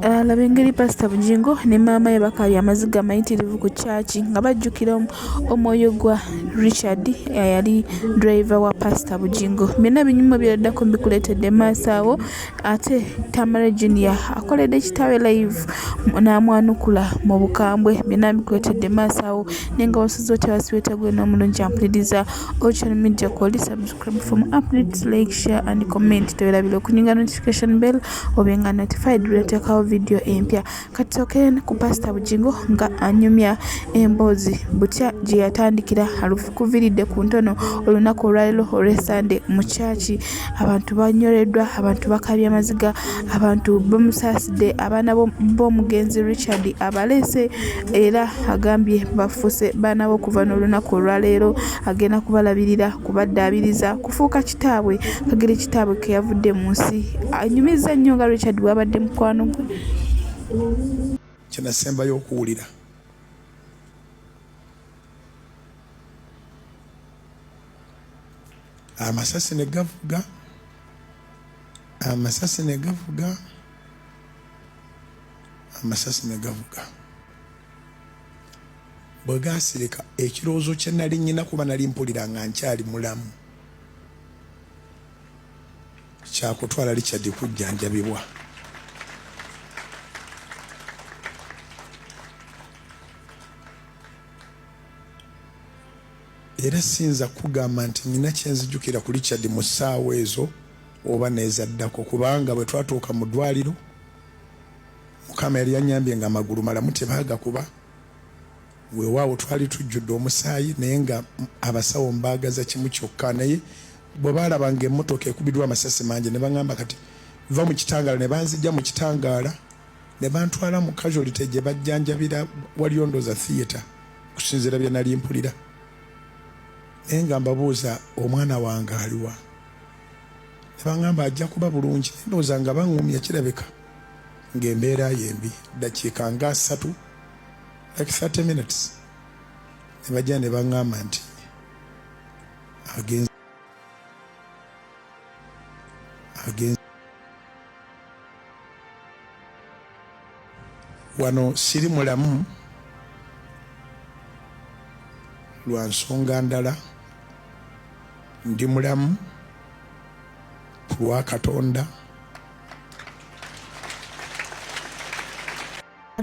Laba engeri Pasita Bugingo ne maama we bakaabye amaziga amayitirivu ku kyaki nga bajjukira omwoyo gwa Richard eyali driver wa Pasita Bugingo. Byonna binyuma byeraddako mbikuleetedde maaso awo ate Tamale Junior akoledde kitaawe live n'amwanukula mu bukambwe. Byonna mbikuleetedde maaso awo naye nga wasuze otya wasiweta gwe n'omulungi ampuliriza Ocean Media kwoli subscribe for more updates, like, share and comment. Tewerabira okunyinga notification bell obe nga notified lweteekawo vidiyo empya. Kati tusooke ku Pasita Bugingo nga anyumya emboozi butya gye yatandikira alukuviridde ku ntono olunaku olwaleero olw'Essande mu kyaki. Abantu banyoleddwa, abantu bakaabye amaziga, abantu bamusaasidde, abaana b'omugenzi Richard abaleese era agambye bafuuse baana be okuva n'olunaku olwaleero agenda kubalabirira, kubaddaabiriza, kufuuka kitaabwe kagere kitaabwe ke yavudde mu nsi. Anyumizza nnyo nga Richard bw'abadde mukwano gwe. Kye nasembayo okuwulira amasasi ne gavuga amasasi ne gavuga amasasi ne gavuga bwe gaasirika ekirowoozo kye nali nnyina kuba nali mpulira nga nkyali mulamu kyakutwala Richard kujjanjabibwa. Era siyinza kukugamba nti nnina kye nzijukira ku Richard mu ssaawa ezo oba n'ezaddako kubanga bwe twatuuka mu ddwaaliro Mukama yali annyambye ng'amagulu malamu tebaagakuba. Weewaawo twali tujjudde omusaayi naye nga abasawo mbaagaza kimu kyokka naye bwe baalaba ng'emmotoka ekubiddwa amasasi mangi ne bang'amba kati va mu kitangaala ne banzigya mu kitangaala ne bantwala mu casualty gye bajjanjabira waliyo ndowooza theatre okusinziira bye nali mpulira naye nga mbabuuza omwana wange aliwa ne bang'amba ajja kuba bulungi naye ndowooza nga baŋŋumya kirabika ng'embeera ye mbi ddakiika nga ssatu like 30 minutes ne bajja ne baŋŋamba nti agenze agenze wano siri mulamu lwa nsonga ndala ndi mulamu ku lwa Katonda.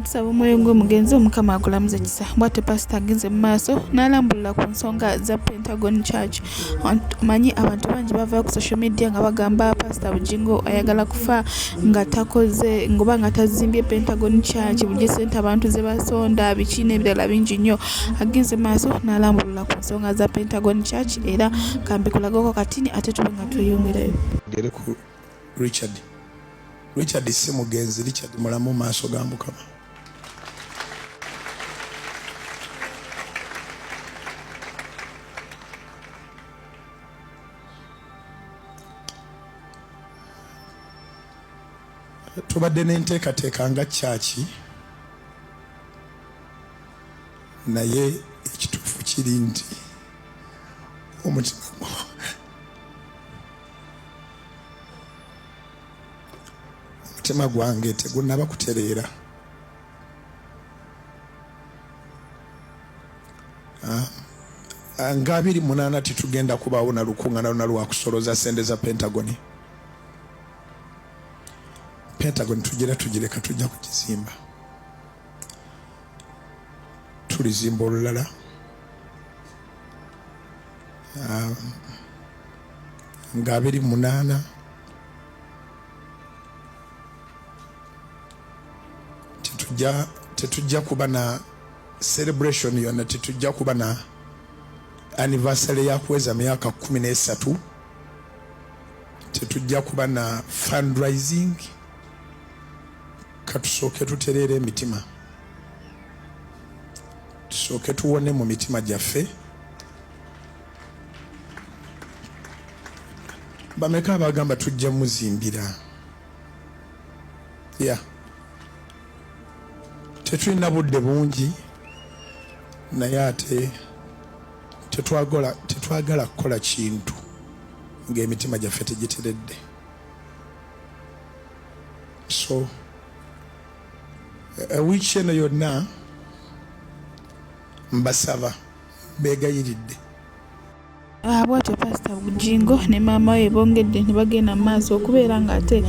Tusaba omwoyo gw'omugenzi Omukama agulamuze kisa. Bwatyo Pasita agenze mu maaso n'alambulula ku nsonga za Pentagon Church. Omanyi abantu bangi bavaayo ku social media nga bagamba Pasita Bugingo ayagala kufa nga takoze ngoba nga tazimbye Pentagon Church bujje ssente abantu ze basonda biki n'ebirala bingi nnyo. Agenze mu maaso n'alambulula ku nsonga za Pentagon Church era kambikulageko katini ate tube nga tweyongerayo. Gere ku Richard. Richard si mugenzi, Richard mulamu mu maaso ga Mukama. Tubadde n'enteekateeka nga kyaki naye ekituufu kiri nti omutima Omutima gwange tegunnaba kutereera. Ah, ah, nga 28 tetugenda kubaawo na lukuŋŋaana luna lwa kusolooza ssente za Pentagoni. Pentagoni tugira tugireka, tujja kugizimba. Tulizimba olulala. Ah, nga 28 tetujja kuba na celebration yonna, tetujja kuba na anniversary ya kuweza myaka 13, tetujja kuba na fundraising. Katusooke tutereere emitima, tusooke tuwone mu mitima gyaffe. Bameka abagamba tujja muzimbira? Ya, tetulina budde bungi, naye ate tetwagala kukola kintu ng'emitima gyaffe tegiteredde. So Wiiki eno yonna mbasaba, mbeegayiridde. Bwatyo Pasita Bugingo ne maama we bongedde ne bagenda mu maaso okubeera ng'ate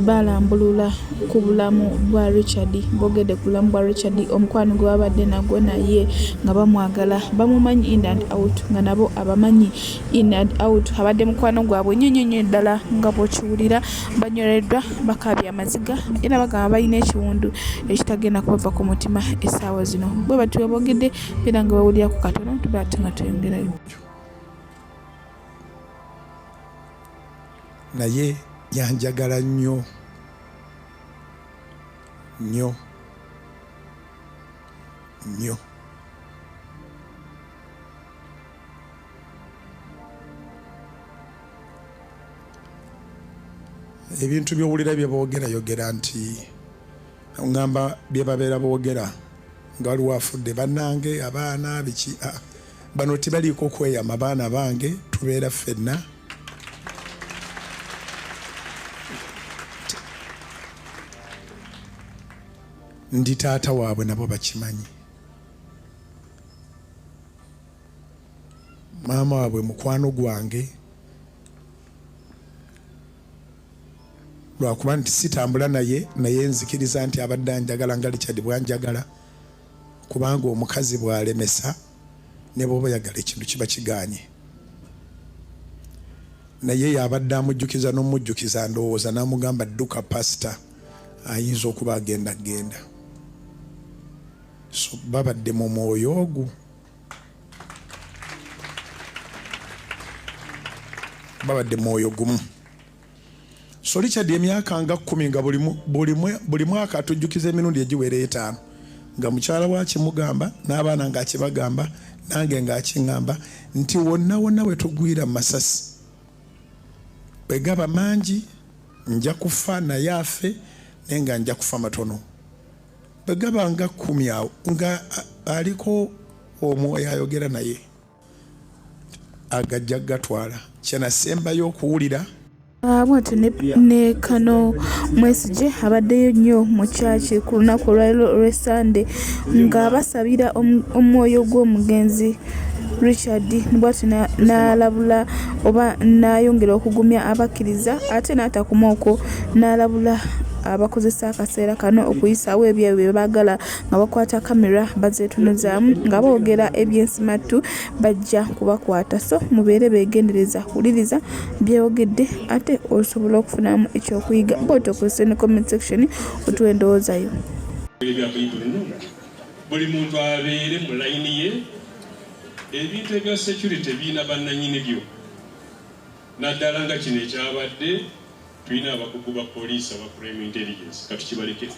balambulula ku bulamu bwa Richard. Boogedde ku bulamu bwa Richard, omukwano gwe babadde nagwo naye nga bamwagala, bamumanyi in and out, nga nabo abamanyi in and out. Abadde mukwano gwabwe nnyo nnyo nnyo ddala nga bw'okiwulira. Banyoleddwa, bakaabye amaziga era bagamba balina ekiwundu ekitagenda kubava ku mutima essaawa zino. Bwe batyo bwe boogedde era nga bawulirako katono tuba ate nga tweyongerayo. Naye yanjagala nnyo nnyo nnyo. Ebintu by'owulira bye boogera yogera nti ngamba bye babeera boogera nga waliwo afudde bannange abaana biki, bano tebaliiko kweyama, baana bange tubeera ffenna. Ndi taata waabwe nabo bakimanyi. Maama waabwe mukwano gwange, lwakuba nti sitambula naye, naye nzikiriza nti abadde anjagala nga Richard bw'anjagala, kubanga omukazi bw'alemesa ne bw'oba oyagala ekintu kiba kigaanye. Naye yabadde amujjukiza n'omujjukiza, ndowooza n'amugamba dduka pasita ayinza okuba agenda genda. So babadde mu mwoyo ogwo, babadde mwoyo gumu. So Richard emyaka nga 10 nga buli mwaka atujjukiza emirundi egiwera 5, nga mukyala we akimugamba n'abaana ng'akibagamba nange ng'akiŋŋamba nti wonna wonna we tugwira mu masasi bwe gaba mangi nja kufa naye afe, naye nga nja kufa matono. Bwe gaba nga 10 awo nga aliko omwoyo ayogera naye agajja gatwala. Kyenasembayo okuwulira. Bwatyo ne Kano Mwesigye abaddeyo nnyo mu kyaki ku lunaku olwaleero olw'Essande nga basabira omwoyo gw'omugenzi Richard, bwatyo n'alabula oba n'ayongera okugumya abakkiriza, ate n'atakoma okwo n'alabula abakozesa akaseera kano okuyisaawo ebyabwe bye baagala nga bakwata kamera bazeetunuzaamu nga boogera ebyensimattu, bajja kubakwata. So mubeere beegendereza, wuliriza byeyogedde ate osobola okufunamu ekyokuyiga. Bw'otyo okozese ne comment section otuwe endowooza yo. Buli muntu abeere mu layini ye. Ebintu ebya security birina bannannyini byo, naddala nga kino ekyabadde tulina abakugu ba poliisi aba crime intelligence, katukibaleke.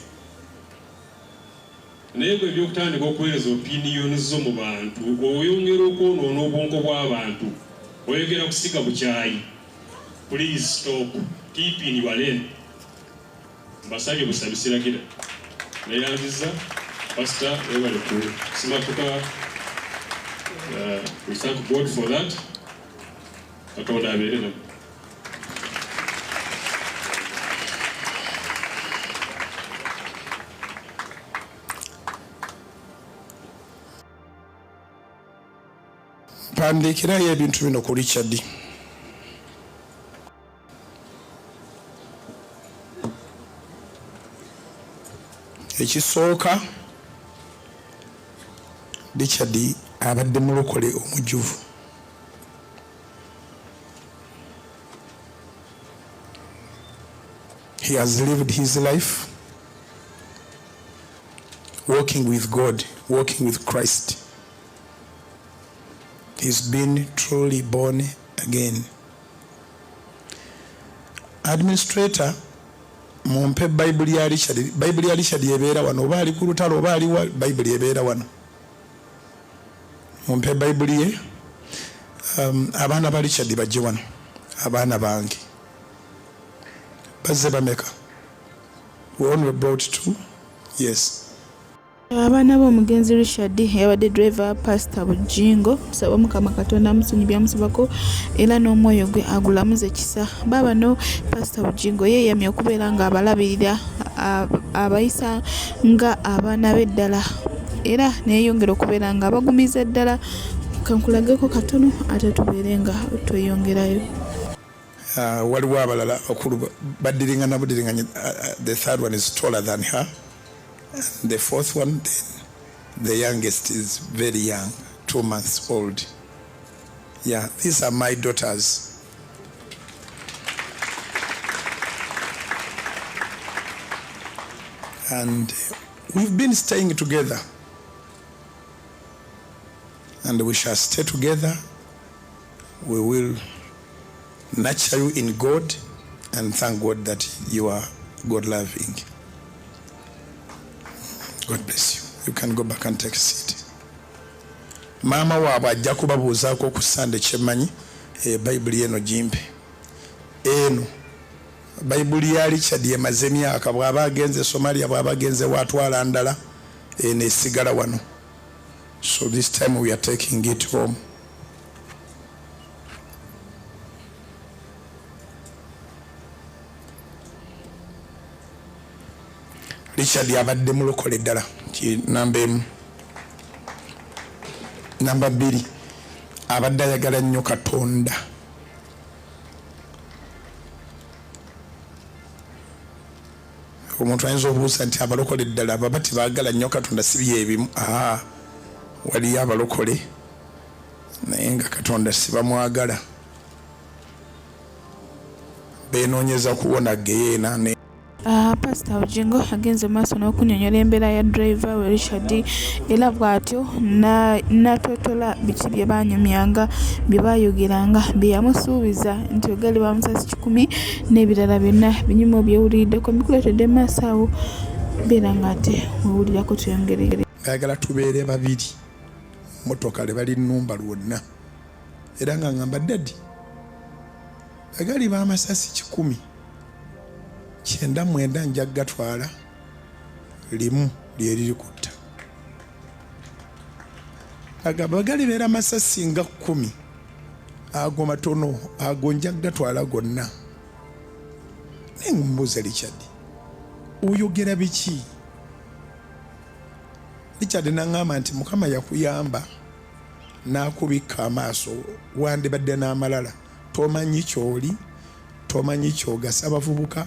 Naye gwe ebyokutandika okuweereza opinion zo mu bantu, oyongera okwonoona obwongo bw'abantu, oyongera kusiga bukyayi. Please stop, keep in your lane. Mbasabye busabi, siragira. Neyanziza Pastor, webale kusimatuka. We thank God for that. Katonda abeere nammwe. Mpandiikirayo ebintu bino ku Richard. Ekisooka, Richard abadde mulokole omujjuvu. He has lived his life walking with God, walking with Christ. He's been truly born again. Administrator, mumpe Bayibuli ya Richard. Bayibuli ya Richard ebeera wano, oba ali ku lutalo oba aliwa, Bayibuli ebeera wano. Mumpe Bayibuli ye. Abaana ba Richard bajje wano. Abaana bange bazze bameka? We only brought 2. Yes. Abaana b'omugenzi Richard eyabadde driver wa Pasita Bujjingo tusaba Omukama Katonda amusonyi byamusobako era n'omwoyo gwe agulamuze kisa. Baabano Pasita Bujjingo yeeyamye okubeera ng'abalabirira abayisa nga abaana be ddala era neyeyongera okubeera nga abagumiza ddala. Kankulageko katono ate tubeere nga tweyongerayo. Waliwo abalala bakulu baddiringana budiringanye. The third one is taller than her and the fourth one, then the youngest is very young, 2 months old. Yeah, these are my daughters. And we've been staying together. And we shall stay together. We will nurture you in God and thank God that you are God-loving. God bless you. You can go back and take a seat. Maama waabwe ajja kubabuuzaako ku Sande kyemmanyi. Bayibuli eno gimpe. Eno Bayibuli ya Richard emaze emyaka, bw'aba agenze Somalia, bw'aba agenze waatwala ndala, eno esigala wano. So this time we are taking it home. Richard abadde mulokole ddala ki namba emu. Namba 2, abadde ayagala nnyo Katonda. Omuntu ayinza obuuza nti abalokole ddala baba tebaagala nnyo Katonda, si byebimu. Waliyo abalokole naye nga Katonda sibamwagala, benoonyeza kuwona geyeena. Ne Pasita Bujjingo agenze maaso n'okunnyonnyola embeera ya driver we Richard era bw'atyo n'atotola biki bye baanyumyanga, bye baayogeranga, bye yamusuubiza nti ogali bamusasi 1,000 n'ebirala byonna. Binyumu byewuliriddeko mbikuleetedde mu maaso awo, beera ng'ate wewulirako tweyongere. Ayagala tubeere babiri, mmotoka le bali nnumba lwonna, era nga ngamba daddy agali b'amasasi 100 99 nja gatwala, limu lye liri kutta. Agamba galibeera masasi nga 10, ago matono, ago nja gatwala gonna. Naye mbuuza Richard, oyogera biki? Richard n'aŋŋamba nti Mukama yakuyamba n'akubikka amaaso, wandibadde n'amalala, tomanyi ky'oli, tomanyi ky'ogasa abavubuka,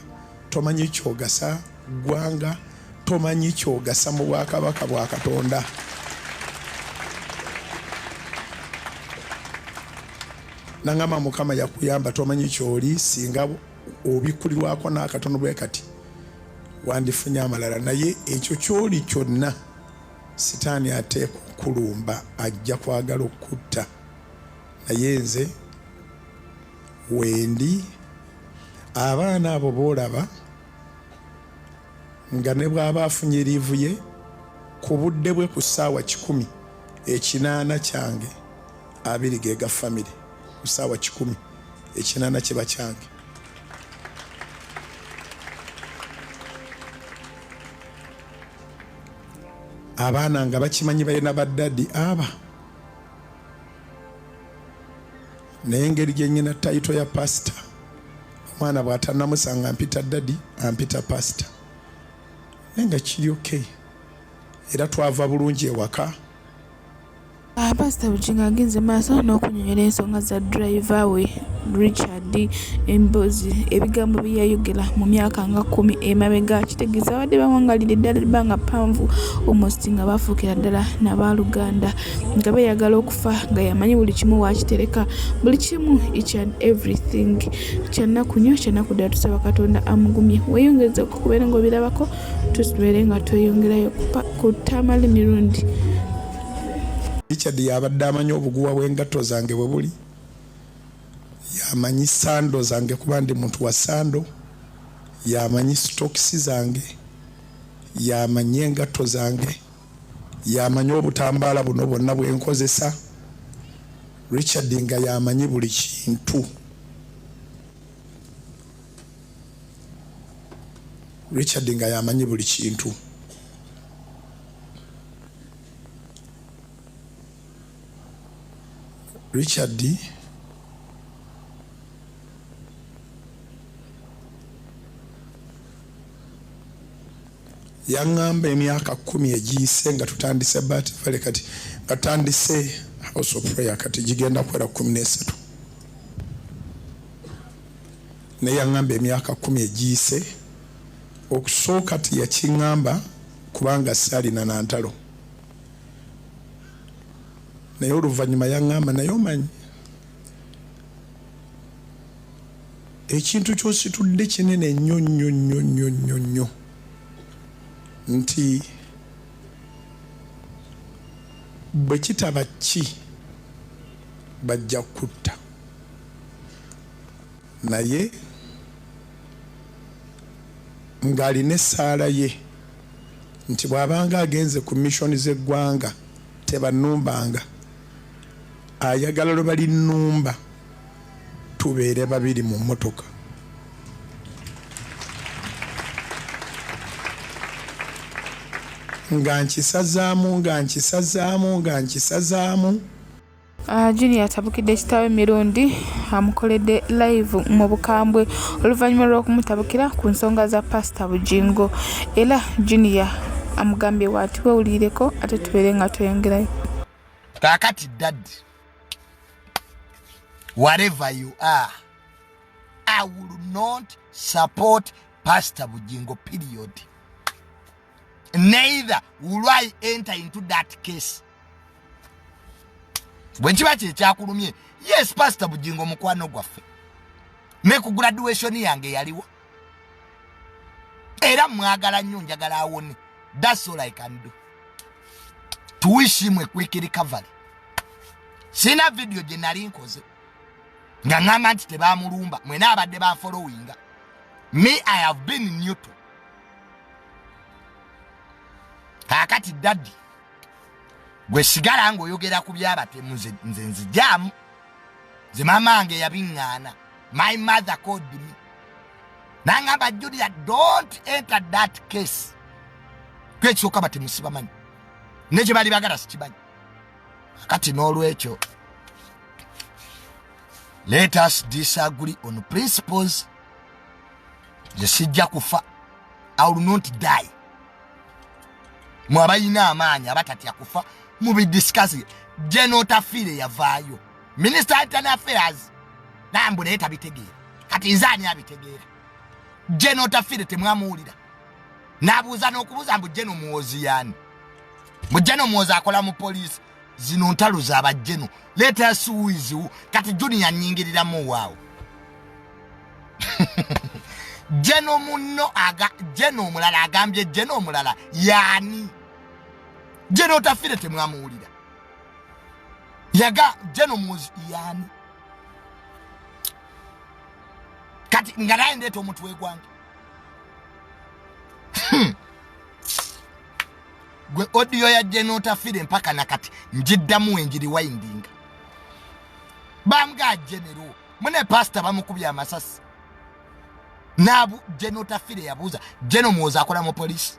tomanyi ky'ogasa ggwanga, tomanyi ky'ogasa mu bwakabaka bwa Katonda. N'aŋŋamba Mukama yakuyamba, tomanyi ky'oli, singa obikkulirwako n'akatono bwe kati wandifunye amalala, naye ekyo ky'oli kyonna Sitaani ateekwa okulumba, ajja kwagala okutta, naye nze wendi. Abaana abo boolaba nga ne bw'aba afunye liivu ye ku budde bwe ku ssaawa 100, 80 kyange, 20 ge ga famire. Ku ssaawa 100, 80 kiba kyange. Abaana nga bakimanyi balina baddadi aba, naye engeri gye nnyina tayito ya pasita, omwana bw'atannamusanga ampita ddadi, ampita pasita, naye nga kiri okay. Era twava bulungi ewaka. Pasita Bujjingo agenze maaso n'okunnyonnyola ensonga za driver we Richard, emboozi ebigambo bye yayogera mu myaka nga 10 emabega, kitegeeza abadde bawangalidde ddala ebbanga ppanvu almost nga baafuukira ddala nabaluganda, nga beeyagala okufa, nga yamanyi buli kimu waakitereka, buli kimu, each and everything. Kyannaku nnyo, kyannaku ddala, tusaba Katonda amugumye. Weeyongeze okubeera ng'obirabako, tubeere nga tweyongerayo ku Tamale Mirundi. Richard yabadde amanyi obuguwa bw'engatto zange bwe buli, yamanyi sando zange kuba ndi muntu wa sando, yamanyi sitokisi zange, yamanyi engatto zange, yamanyi obutambaala buno bwonna bwe nkozesa. Richard nga yamanyi buli kintu. Richard nga yamanyi buli kintu. Richard yaŋŋamba emyaka 10 egiyise nga tutandise Bat Valley, kati nga tutandise House of Prayer, kati gigenda kuwera 13. Naye yaŋŋamba emyaka 10 egiyise, okusooka teyakiŋŋamba kubanga saalina na ntalo, naye oluvannyuma yaŋŋamba, naye omanyi ekintu ky'ositudde kinene nnyo nnyo nnyo nnyo nnyo nnyo, nti bwe kitaba ki bajja kutta, naye ng'alina essaala ye nti bw'abanga agenze ku mission z'eggwanga tebannumbanga, ayagala lwe balinnumba tubeere babiri mu mmotoka. Nga nkisazaamu, nga nkisazaamu, nga nkisazaamu. Junior atabukidde kitaawe Mirundi, amukoledde live mu bukambwe oluvannyuma lw'okumutabukira ku nsonga za Pasita Bugingo. Era Junior amugambye bw'ati, weewulirireko ate tubeere nga tweyongerayo. Kaakati daddy, wherever you are, I will not support Pastor Bugingo, period. Neither will I enter into that case. Bwe kiba kye kyakulumye, yes, Pastor Bugingo mukwano gwaffe, ne ku graduation yange yaliwo, era mwagala nnyo, njagala awone. That's all I can do, to wish him a quick recovery. Sina video gye nali nkoze nga ŋŋamba nti tebamulumba, mwena abadde banfollowinga. Me, I have been neutral. Kaakati daddy, gwe sigala ng'oyogera ku byabatemu, nze nzijaamu. Nze maama wange yabiŋŋaana. My mother called me nangamba, Julia, don't enter that case. Kwekisooka batemu sibamanyi, ne kye bali bagala sikimanyi. Kati n'olwekyo let us disagree on principles. Nze sijja kufa, I will not die. Mwe abalina amaanyi abatatya kufa mubidiscuss. General Otafiire yavaayo, Minister Internal Affairs, nambu naye tabitegeera. Kati nze ani abitegeera? General Otafiire temwamuwulira n'abuuza n'okubuuza mbu General Muhoozi yaani, mbu General Muhoozi akola mu poliisi. Zino ntalo z'abajeno, let us who is who. Kati Junior nyingiriramu waawo General munno aga General omulala agambye General omulala yaani. General Otafiire temwamuwulira yaga General Muhoozi yaani. Kati nga naye ndeeta omutwe gwange gwe audio ya General Otafiire mpaka nakati njiddamu enjiri winding bambwa General mune pastor bamukubye amasasi nabu. General Otafiire yabuuza General Muhoozi akola mu poliisi,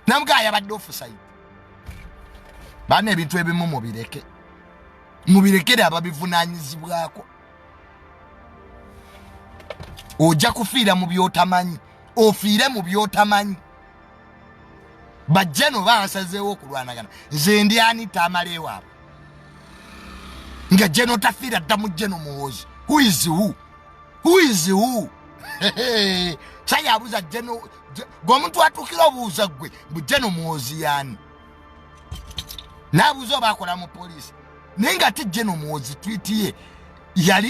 namugaa yabadde offside. Bana, ebintu ebimu mubireke, mubirekere ababivunanyizibwako. Ojja kufiira mu byotamanyi, ofiire mu byotamanyi. Bajjano basazeewo okulwanagana, nze ndi ani tamala ewaabwe nga General Otafiire dda mu General Muhoozi? Who is who? Who is who? Sayabuuza General gwe omuntu atuukira obuuza gwe mbu General Muhoozi yaani, n'abuuza oba akola mu poliisi. Naye nga ate General Muhoozi tweet ye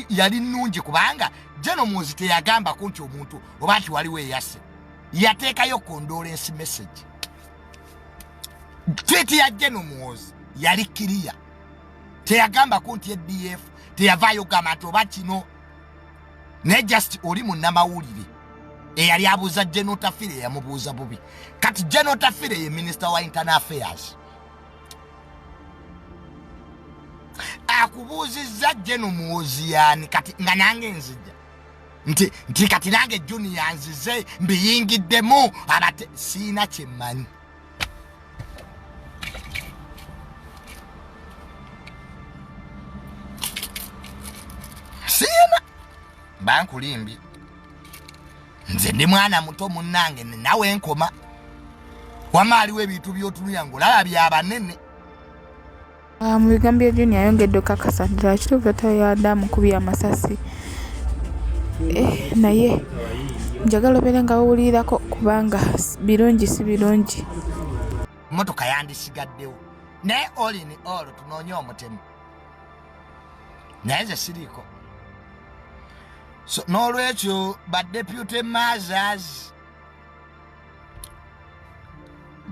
yali nnungi, kubanga General Muhoozi teyagambako nti omuntu oba nti waliwo eyasse, yateekayo condolence message. Tweet ya General Muhoozi yali clear, teyagambako nti ADF, teyavaayo gamba nti oba kino, naye just oli munnamawulire eyali abuuza General Otafiire yamubuuza bubi. Kati General Otafiire ye Minister wa Internal Affairs, akubuuzizza General Muhoozi yaani. Kati nga nange nzija nti kati nange Junior nzize mbiyingiddemu abate siina kyemmanyi. Mba nkulimbye. Nze ndi mwana muto munnange nawe nkoma. Wamma aliwo ebintu by'otunulira ng'olaba bya banene. Mu bigambo bya Junior ayongedde okukakasa nti ddala kituufu taata we yabadde amukubye amasasi naye njagala obeere nga wewulirirako kubanga birungi si birungi. Mmotoka yandisigaddewo naye all in all tunoonye omutemu naye nze siriiko. So n'olwekyo ba deputy mothers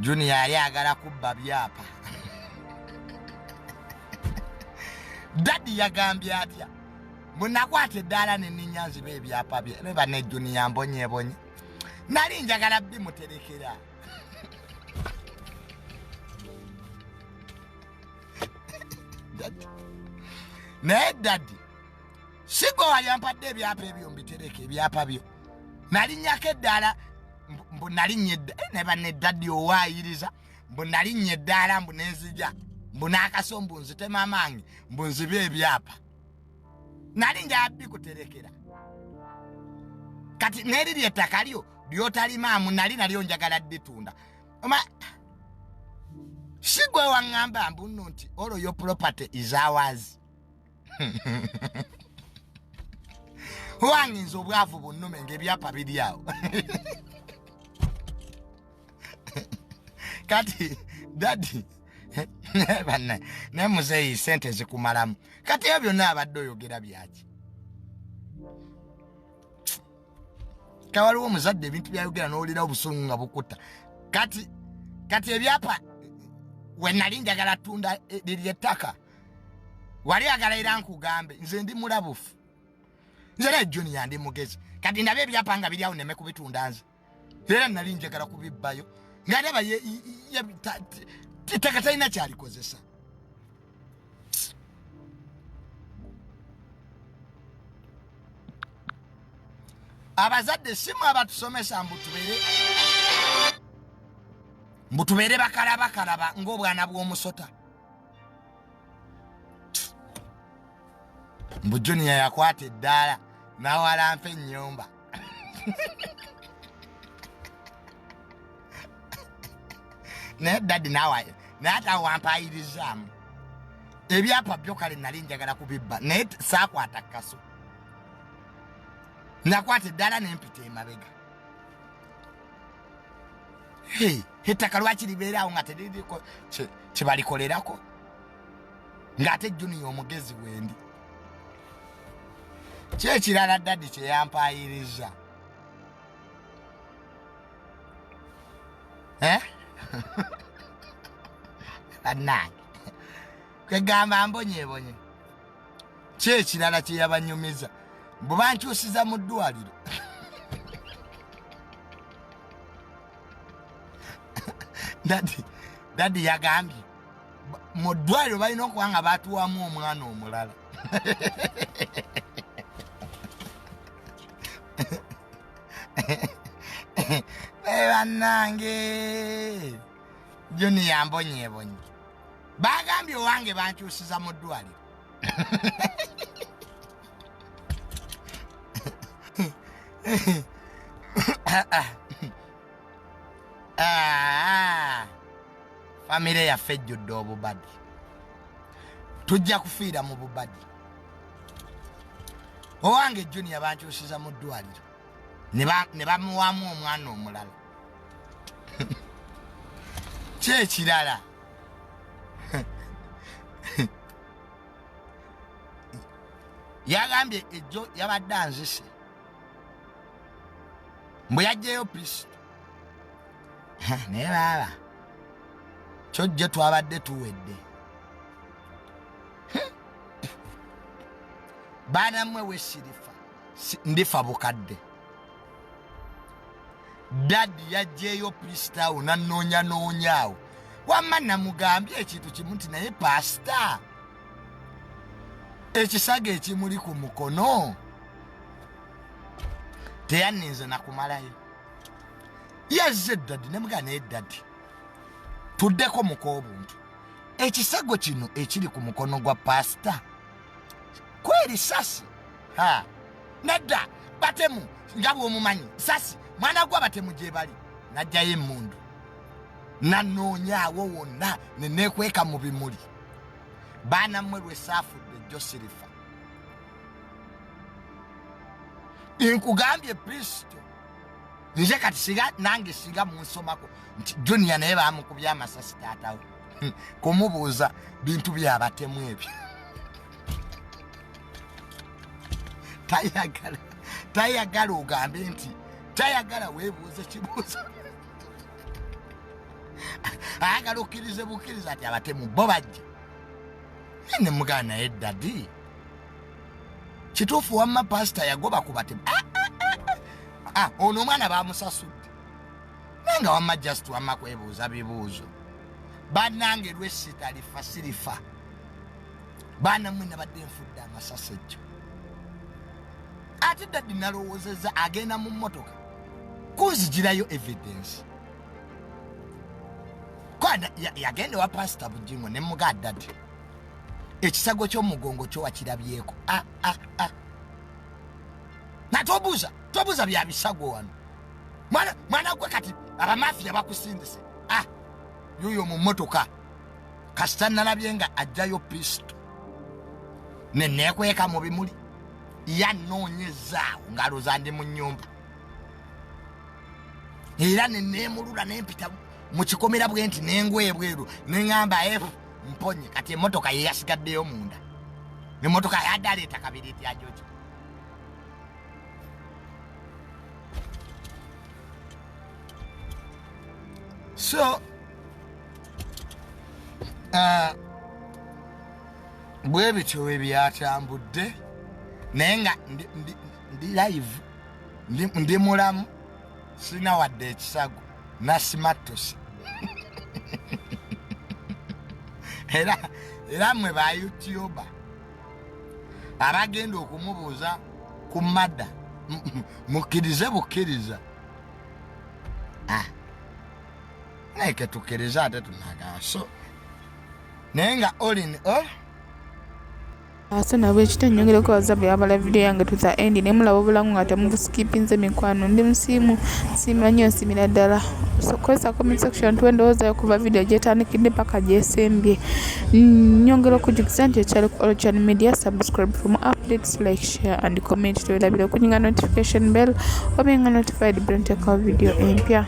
Junior yali agala kubba byapa. Daddy yagambye atya? Munakwata eddaala ne nninnya nzibe ebyapa bye. Ne banne Junior mbonyeebonye. Nali njagala bimuterekera. Daddy. Naye daddy, si gwe wali ampadde ebyapa ebyo mbitereke ebyapa byo. Nalinnyako eddaala mbu nalinnya ne banne daddy owaayiriza mbu nalinnya eddaala mbu nenzija mbu n'akaso mbu nzitema amange mbu nzibe ebyapa. Nali njagala bikuterekera. Kati n'eriri ettaka lyo ly'otalimaamu nali nalyo njagala dditunda. Oma si gwe waŋŋamba mbu nno nti all your property is ours. Wange nze obwavu bunnume ng'ebyapa biri awo. Kati daddy banna naye muzeeyi ssente zikumalamu. Kati ebyo byonna abadde oyogera byaki? Kawaliwo omuzadde ebintu byayogera n'owulira obusungu nga bukutta. Kati ebyapa we nali njagala ttunda liri ettaka wali agala era nkugambe nze ndi mulabufu. Nze naye Junior ndi mugezi. Kati ndaba ebyapa nga biri awo nneme kubitunda nze. Era nali njagala kubibbayo nga ndaba ettaka talina kyalikozesa. Abazadde si mwe abatusomesa mbu tubeere bakalabakalaba ng'obwana bw'omusota. Mbu Junior yakwata eddaala n'awalampa ennyumba. Naye daddy nawe naye ate awo wampaayirizaamu. Ebyapa byo kale nali njagala kubibba naye saakwata kaso. Nakwata eddaala ne mpita emabega. Hey, ettaka lwaki libeera awo nga teririko kye balikolerako? Ng'ate Junior omugezi wendi. Ki ekirala daddy kye yampaayiriza? Bannange kwegamba mbonyeebonye. Ki ekirala kye yabanyumiza? Mbu bankyusiza mu ddwaliro. Daddy yagambye mu ddwaliro balina okuba nga batuwamu omwana omulala. Bannange Junior mbonyeebonye. Bagambye owange bankyusiza mu ddwaliro. Famire yaffe ejjudde obubadi. Tujja kufiira mu bubadi. Owange Junior bankyusiza mu ddwaliro. Ne bamuwaamu omwana omulala. Ki ekirala? Yagambye ejjo yabadde anzise. Mbu yaggyeyo pisito. Naye baaba kyojje twabadde tuwedde. Baana mmwe we sirifa, ndifa bukadde. Daddy yaggyeyo pisito awo n'annoonyanoonya awo. Wamma namugambye ekintu kimu nti naye pasita ekisago ekimuli ku mukono teyanninze nakumalayo. Yazze daddy ne mugamba naye daddy tuddeko mu k'obuntu. Ekisago kino ekiri ku mukono gwa pasita kweri sasi. Ha. Nedda batemu nga bw'omumanyi sasi mwana gwe abatemu gye bali. Najjayo emmundu nanoonyaawo wonna ne neekweka mu bimuli. Baana mmwe lwe saafudde jjo sirifa. Nkugambye Kristo nze kati singa nange singa munsomako nti Junior naye bamukubye amasasi taatawe kumubuuza bintu byabatemu ebyo. Tayagala ogambe nti tayagala weebuuze kibuuzo. Ayagala okkirize bukkiriza ati abatemu bo bajja. Ne mugana naye dadi kituufu wamma pasita yagoba ku batemu. Ono omwana bamusasudde naye nga wamma just wamma kwebuuza bibuuzo. Bannange lwesitalifa sirifa. Baana mmwe nabadde nfudde amasasi ejjo. Ate dadi nalowoozezza agenda mu mmotoka kunzigirayo evidence. Yagenda wa pasita Bujingo ne muga dadi ekisago ky'omugongo kyo wakirabyeko. Na tobuuza bya bisago wano. Mwana gwe kati abamafiya bakusindise. Yuyo mu mmotoka kasita nalabye nga ajjayo pisto ne neekweka mu bimuli. Yanoonyezaawo ng'alowooza ndi mu nnyumba. Era ne neemulula ne mpita mu kikomera bwe nti n'engwa ebweru ne ŋŋamba F mponye. Kati emmotoka ye yasigaddeyo munda. Emmotoka yadde aleeta kabiriiti ajoki. So bwe bityo bwe byatambudde naye nga ndi live ndi mulamu sina wadde ekisago nasimattusi. Era mmwe ba YouTuber abagenda okumubuuza ku madda mukkirize bukkiriza. Naye ketukkiriza ate tunagaa. So naye nga all in all Ate nabwe ekito nnyongera okwebaza buli abala vidiyo yange to the end ne mulaba obulamu nga temubusikipinze mikwano. Ndi musiimu, nsiima nnyo, nsiimira ddala. So kozesa comment section tuwe endowooza yo kuva vidiyo gy'etandikidde paka gy'esembye. Nnyongera okujjukiza nti okyali ku Olochan Media, subscribe for more updates, like, share and comment. Tewerabira okunyiga notification bell obe nga notified bwe nteekawo vidiyo empya.